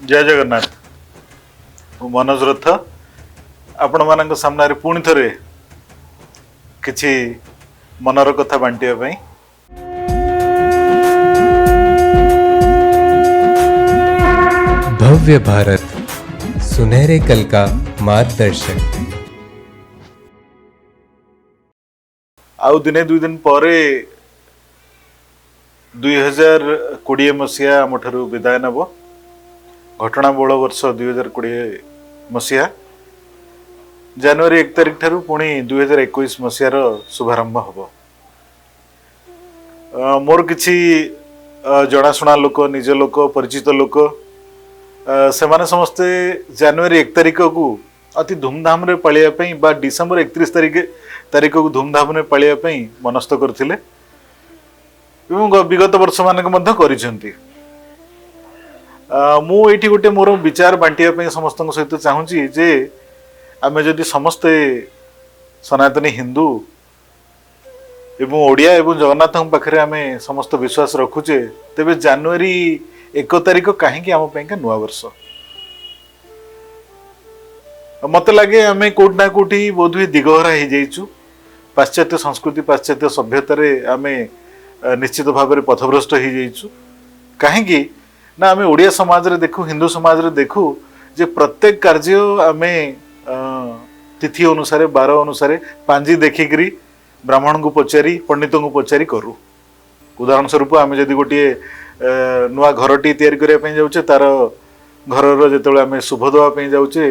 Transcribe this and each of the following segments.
ଜୟ ଜଗନ୍ନାଥ। ମୁଁ ମନୋଜ ରଥ ଆପଣମାନଙ୍କ ସାମ୍ନାରେ ପୁଣି ଥରେ କିଛି ମନର କଥା ବାଣ୍ଟିବା ପାଇଁ। भव्य भारत, सुनहरे कल का मार्गदर्शक। ଆଉ ଦିନେ ଦୁଇ ଦିନ ପରେ 2020 ମସିହା ଆମଠାରୁ ବିଦାୟ ନେବ। ଘଟଣାବହୁଳ ବର୍ଷ 2020 ମସିହା ଜାନୁଆରୀ 1 ତାରିଖ ଠାରୁ ପୁଣି 2021 ମସିହାର ଶୁଭାରମ୍ଭ ହେବ। ମୋର କିଛି ଜଣାଶୁଣା ଲୋକ, ନିଜ ଲୋକ, ପରିଚିତ ଲୋକ, ସେମାନେ ସମସ୍ତେ ଜାନୁଆରୀ 1 ତାରିଖକୁ ଅତି ଧୁମଧାମରେ ପାଳିବା ପାଇଁ ବା ଡିସେମ୍ବର 31 ତାରିଖକୁ ଧୁମଧାମରେ ପାଳିବା ପାଇଁ ମନସ୍ଥ କରିଥିଲେ ଏବଂ ବିଗତ ବର୍ଷମାନଙ୍କ ମଧ୍ୟ କରିଛନ୍ତି। ମୁଁ ଏଇଠି ଗୋଟେ ମୋର ବିଚାର ବାଣ୍ଟିବା ପାଇଁ ସମସ୍ତଙ୍କ ସହିତ ଚାହୁଁଛି ଯେ ଆମେ ଯଦି ସମସ୍ତେ ସନାତନୀ ହିନ୍ଦୁ ଏବଂ ଓଡ଼ିଆ ଏବଂ ଜଗନ୍ନାଥଙ୍କ ପାଖରେ ଆମେ ସମସ୍ତ ବିଶ୍ୱାସ ରଖୁଛେ, ତେବେ ଜାନୁଆରୀ 1 ତାରିଖ କାହିଁକି ଆମ ପାଇଁକା ନୂଆ ବର୍ଷ? ମତେ ଲାଗେ ଆମେ କୋଉଠି ନା କୋଉଠି ବୋଧହୁଏ ଦିଗହରା ହେଇଯାଇଛୁ। ପାଶ୍ଚାତ୍ୟ ସଂସ୍କୃତି, ପାଶ୍ଚାତ୍ୟ ସଭ୍ୟତାରେ ଆମେ ନିଶ୍ଚିତ ଭାବରେ ପଥଭ୍ରଷ୍ଟ ହେଇଯାଇଛୁ। କାହିଁକି ନା ଆମେ ଓଡ଼ିଆ ସମାଜରେ ଦେଖୁ, ହିନ୍ଦୁ ସମାଜରେ ଦେଖୁ ଯେ ପ୍ରତ୍ୟେକ କାର୍ଯ୍ୟ ଆମେ ତିଥି ଅନୁସାରେ, ବାର ଅନୁସାରେ ପାଞ୍ଜି ଦେଖିକିରି ବ୍ରାହ୍ମଣଙ୍କୁ ପଚାରି, ପଣ୍ଡିତଙ୍କୁ ପଚାରି କରୁ। ଉଦାହରଣ ସ୍ୱରୂପ ଆମେ ଯଦି ଗୋଟିଏ ନୂଆ ଘରଟି ତିଆରି କରିବା ପାଇଁ ଯାଉଛେ, ତାର ଘରର ଯେତେବେଳେ ଆମେ ଶୁଭ ଦେବା ପାଇଁ ଯାଉଛେ,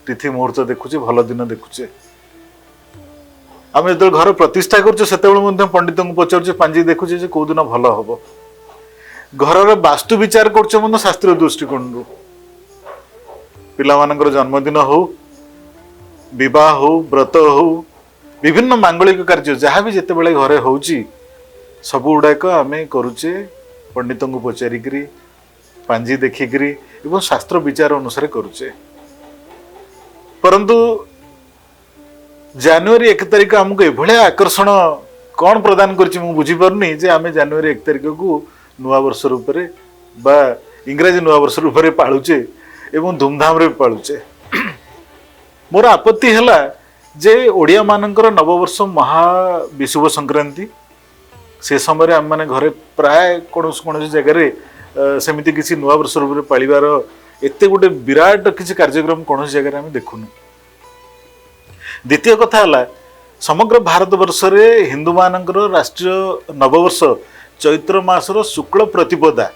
ତିଥି ମୁହୂର୍ତ୍ତ ଦେଖୁଛେ, ଭଲ ଦିନ ଦେଖୁଛେ। ଆମେ ଯେତେବେଳେ ଘର ପ୍ରତିଷ୍ଠା କରୁଛେ, ସେତେବେଳେ ମଧ୍ୟ ପଣ୍ଡିତଙ୍କୁ ପଚାରୁଛେ, ପାଞ୍ଜି ଦେଖୁଛେ ଯେ କୋଉ ଦିନ ଭଲ ହବ। ଘରର ବାସ୍ତୁ ବିଚାର କରୁଛେ ମଧ୍ୟ ଶାସ୍ତ୍ରୀୟ ଦୃଷ୍ଟିକୋଣରୁ। ପିଲାମାନଙ୍କର ଜନ୍ମଦିନ ହଉ, ବିବାହ ହଉ, ବ୍ରତ ହଉ, ବିଭିନ୍ନ ମାଙ୍ଗଳିକ କାର୍ଯ୍ୟ ଯାହା ବି ଯେତେବେଳେ ଘରେ ହଉଛି, ସବୁ ଗୁଡ଼ାକ ଆମେ କରୁଛେ ପଣ୍ଡିତଙ୍କୁ ପଚାରିକିରି, ପାଞ୍ଜି ଦେଖିକିରି ଏବଂ ଶାସ୍ତ୍ର ବିଚାର ଅନୁସାରେ କରୁଛେ। ପରନ୍ତୁ ଜାନୁଆରୀ 1 ତାରିଖ ଆମକୁ ଏଭଳିଆ ଆକର୍ଷଣ କ'ଣ ପ୍ରଦାନ କରିଛି ମୁଁ ବୁଝିପାରୁନି ଯେ ଆମେ ଜାନୁଆରୀ 1 ତାରିଖକୁ ନୂଆ ବର୍ଷ ରୂପରେ ବା ଇଂରାଜୀ ନୂଆ ବର୍ଷ ରୂପରେ ପାଳୁଛେ ଏବଂ ଧୁମଧାମରେ ବି ପାଳୁଛେ। ମୋର ଆପତ୍ତି ହେଲା ଯେ ଓଡ଼ିଆମାନଙ୍କର ନବବର୍ଷ ମହାବିଷୁବ ସଂକ୍ରାନ୍ତି, ସେ ସମୟରେ ଆମେମାନେ ଘରେ ପ୍ରାୟ କୌଣସି କୌଣସି ଜାଗାରେ ସେମିତି କିଛି ନୂଆ ବର୍ଷ ରୂପରେ ପାଳିବାର ଏତେ ଗୋଟେ ବିରାଟ କିଛି କାର୍ଯ୍ୟକ୍ରମ କୌଣସି ଜାଗାରେ ଆମେ ଦେଖୁନୁ। ଦ୍ୱିତୀୟ କଥା ହେଲା, ସମଗ୍ର ଭାରତବର୍ଷରେ ହିନ୍ଦୁମାନଙ୍କର ରାଷ୍ଟ୍ରୀୟ ନବବର୍ଷ ଚୈତ୍ର ମାସର ଶୁକ୍ଳ ପ୍ରତିପଦା,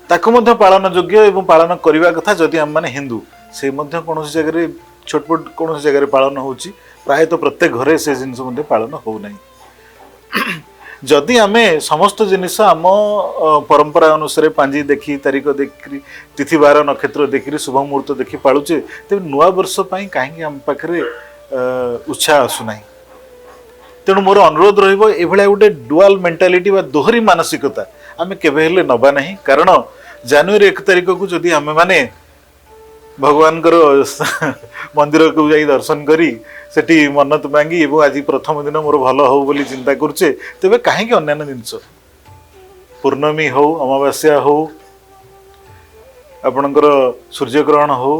ତାକୁ ମଧ୍ୟ ପାଳନ ଯୋଗ୍ୟ ଏବଂ ପାଳନ କରିବା କଥା ଯଦି ଆମେମାନେ ହିନ୍ଦୁ। ସେ ମଧ୍ୟ କୌଣସି ଜାଗାରେ ଛୋଟପୋଟ କୌଣସି ଜାଗାରେ ପାଳନ ହେଉଛି, ପ୍ରାୟତଃ ପ୍ରତ୍ୟେକ ଘରେ ସେ ଜିନିଷ ମଧ୍ୟ ପାଳନ ହେଉନାହିଁ। ଯଦି ଆମେ ସମସ୍ତ ଜିନିଷ ଆମ ପରମ୍ପରା ଅନୁସାରେ ପାଞ୍ଜି ଦେଖି, ତାରିଖ ଦେଖି, ତିଥି ବାର ନକ୍ଷତ୍ର ଦେଖିରି, ଶୁଭ ମୁହୂର୍ତ୍ତ ଦେଖି ପାଳୁଛେ, ତେବେ ନୂଆ ବର୍ଷ ପାଇଁ କାହିଁକି ଆମ ପାଖରେ ଉତ୍ସାହ ଆସୁନାହିଁ? ତେଣୁ ମୋର ଅନୁରୋଧ ରହିବ, ଏଭଳିଆ ଗୋଟେ ଡୁଆଲ ମେଣ୍ଟାଲିଟି ବା ଦୋହରି ମାନସିକତା ଆମେ କେବେ ହେଲେ ନେବା ନାହିଁ। କାରଣ ଜାନୁଆରୀ 1 ତାରିଖକୁ ଯଦି ଆମେମାନେ ଭଗବାନଙ୍କର ମନ୍ଦିରକୁ ଯାଇ ଦର୍ଶନ କରି ସେଠି ମନ୍ନତ ମାଗି ଏବଂ ଆଜି ପ୍ରଥମ ଦିନ ମୋର ଭଲ ହଉ ବୋଲି ଚିନ୍ତା କରୁଛେ, ତେବେ କାହିଁକି ଅନ୍ୟାନ୍ୟ ଜିନିଷ ପୂର୍ଣ୍ଣମୀ ହଉ, ଅମାବାସ୍ୟା ହଉ, ଆପଣଙ୍କର ସୂର୍ଯ୍ୟଗ୍ରହଣ ହଉ,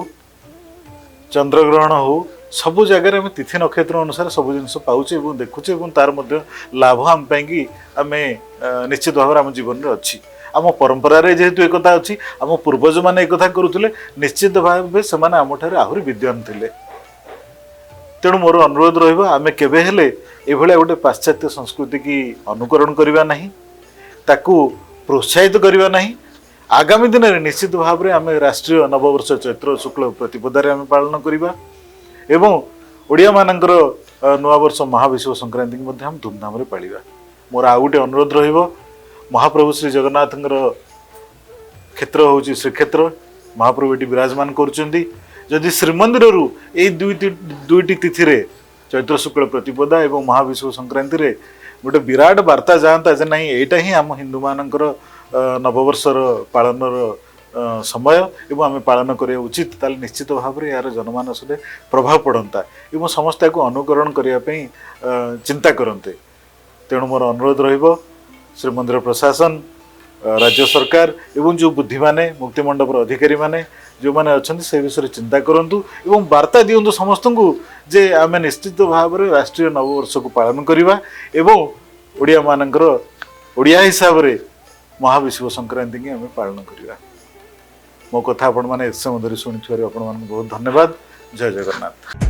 ଚନ୍ଦ୍ରଗ୍ରହଣ ହଉ, ସବୁ ଜାଗାରେ ଆମେ ତିଥି ନକ୍ଷତ୍ର ଅନୁସାରେ ସବୁ ଜିନିଷ ପାଉଛେ ଏବଂ ଦେଖୁଛେ ଏବଂ ତାର ମଧ୍ୟ ଲାଭ ଆମ ପାଇଁକି ଆମେ ନିଶ୍ଚିତ ଭାବରେ ଆମ ଜୀବନରେ ଅଛି। ଆମ ପରମ୍ପରାରେ ଯେହେତୁ ଏକଥା ଅଛି, ଆମ ପୂର୍ବଜମାନେ ଏକଥା କରୁଥିଲେ, ନିଶ୍ଚିତ ଭାବେ ସେମାନେ ଆମଠାରୁ ଆହୁରି ବିଦ୍ୱାନ ଥିଲେ। ତେଣୁ ମୋର ଅନୁରୋଧ ରହିବ, ଆମେ କେବେ ହେଲେ ଏଭଳିଆ ଗୋଟେ ପାଶ୍ଚାତ୍ୟ ସଂସ୍କୃତିକି ଅନୁକରଣ କରିବା ନାହିଁ, ତାକୁ ପ୍ରୋତ୍ସାହିତ କରିବା ନାହିଁ। ଆଗାମୀ ଦିନରେ ନିଶ୍ଚିତ ଭାବରେ ଆମେ ରାଷ୍ଟ୍ରୀୟ ନବବର୍ଷ ଚୈତ୍ର ଶୁକ୍ଳ ପ୍ରତିପଦାରେ ଆମେ ପାଳନ କରିବା ଏବଂ ଓଡ଼ିଆମାନଙ୍କର ନୂଆବର୍ଷ ମହାବିଷୁବ ସଂକ୍ରାନ୍ତିକୁ ମଧ୍ୟ ଆମେ ଧୁମଧାମରେ ପାଳିବା। ମୋର ଆଉ ଗୋଟେ ଅନୁରୋଧ ରହିବ, ମହାପ୍ରଭୁ ଶ୍ରୀ ଜଗନ୍ନାଥଙ୍କର କ୍ଷେତ୍ର ହେଉଛି ଶ୍ରୀକ୍ଷେତ୍ର, ମହାପ୍ରଭୁ ଏଠି ବିରାଜମାନ କରୁଛନ୍ତି। ଯଦି ଶ୍ରୀମନ୍ଦିରରୁ ଏଇ ଦୁଇଟି ତିଥିରେ ଚୈତ୍ର ଶୁକ୍ଳ ପ୍ରତିପଦା ଏବଂ ମହାବିଷୁବ ସଂକ୍ରାନ୍ତିରେ ଗୋଟେ ବିରାଟ ବାର୍ତ୍ତା ଯାଆନ୍ତା ଯେ ନାଇଁ, ଏଇଟା ହିଁ ଆମ ହିନ୍ଦୁମାନଙ୍କର ନବବର୍ଷର ପାଳନର ସମୟ ଏବଂ ଆମେ ପାଳନ କରିବା ଉଚିତ, ତାହେଲେ ନିଶ୍ଚିତ ଭାବରେ ଏହାର ଜନମାନସରେ ପ୍ରଭାବ ପଡ଼ନ୍ତା ଏବଂ ସମସ୍ତେ ଏହାକୁ ଅନୁକରଣ କରିବା ପାଇଁ ଚିନ୍ତା କରନ୍ତେ। ତେଣୁ ମୋର ଅନୁରୋଧ ରହିବ, ଶ୍ରୀମନ୍ଦିର ପ୍ରଶାସନ, ରାଜ୍ୟ ସରକାର ଏବଂ ଯେଉଁ ବୁଦ୍ଧିମାନେ, ମୁକ୍ତିମଣ୍ଡପର ଅଧିକାରୀମାନେ ଯେଉଁମାନେ ଅଛନ୍ତି, ସେ ବିଷୟରେ ଚିନ୍ତା କରନ୍ତୁ ଏବଂ ବାର୍ତ୍ତା ଦିଅନ୍ତୁ ସମସ୍ତଙ୍କୁ ଯେ ଆମେ ନିଶ୍ଚିତ ଭାବରେ ରାଷ୍ଟ୍ରୀୟ ନବବର୍ଷକୁ ପାଳନ କରିବା ଏବଂ ଓଡ଼ିଆମାନଙ୍କର, ଓଡ଼ିଆ ହିସାବରେ ମହାବିଷୁବ ସଂକ୍ରାନ୍ତିକି ଆମେ ପାଳନ କରିବା। ମୋ କଥା ଆପଣମାନେ ଏତେ ସମୟ ଧରି ଶୁଣିଥିବାରୁ ଆପଣମାନଙ୍କୁ ବହୁତ ଧନ୍ୟବାଦ। ଜୟ ଜଗନ୍ନାଥ।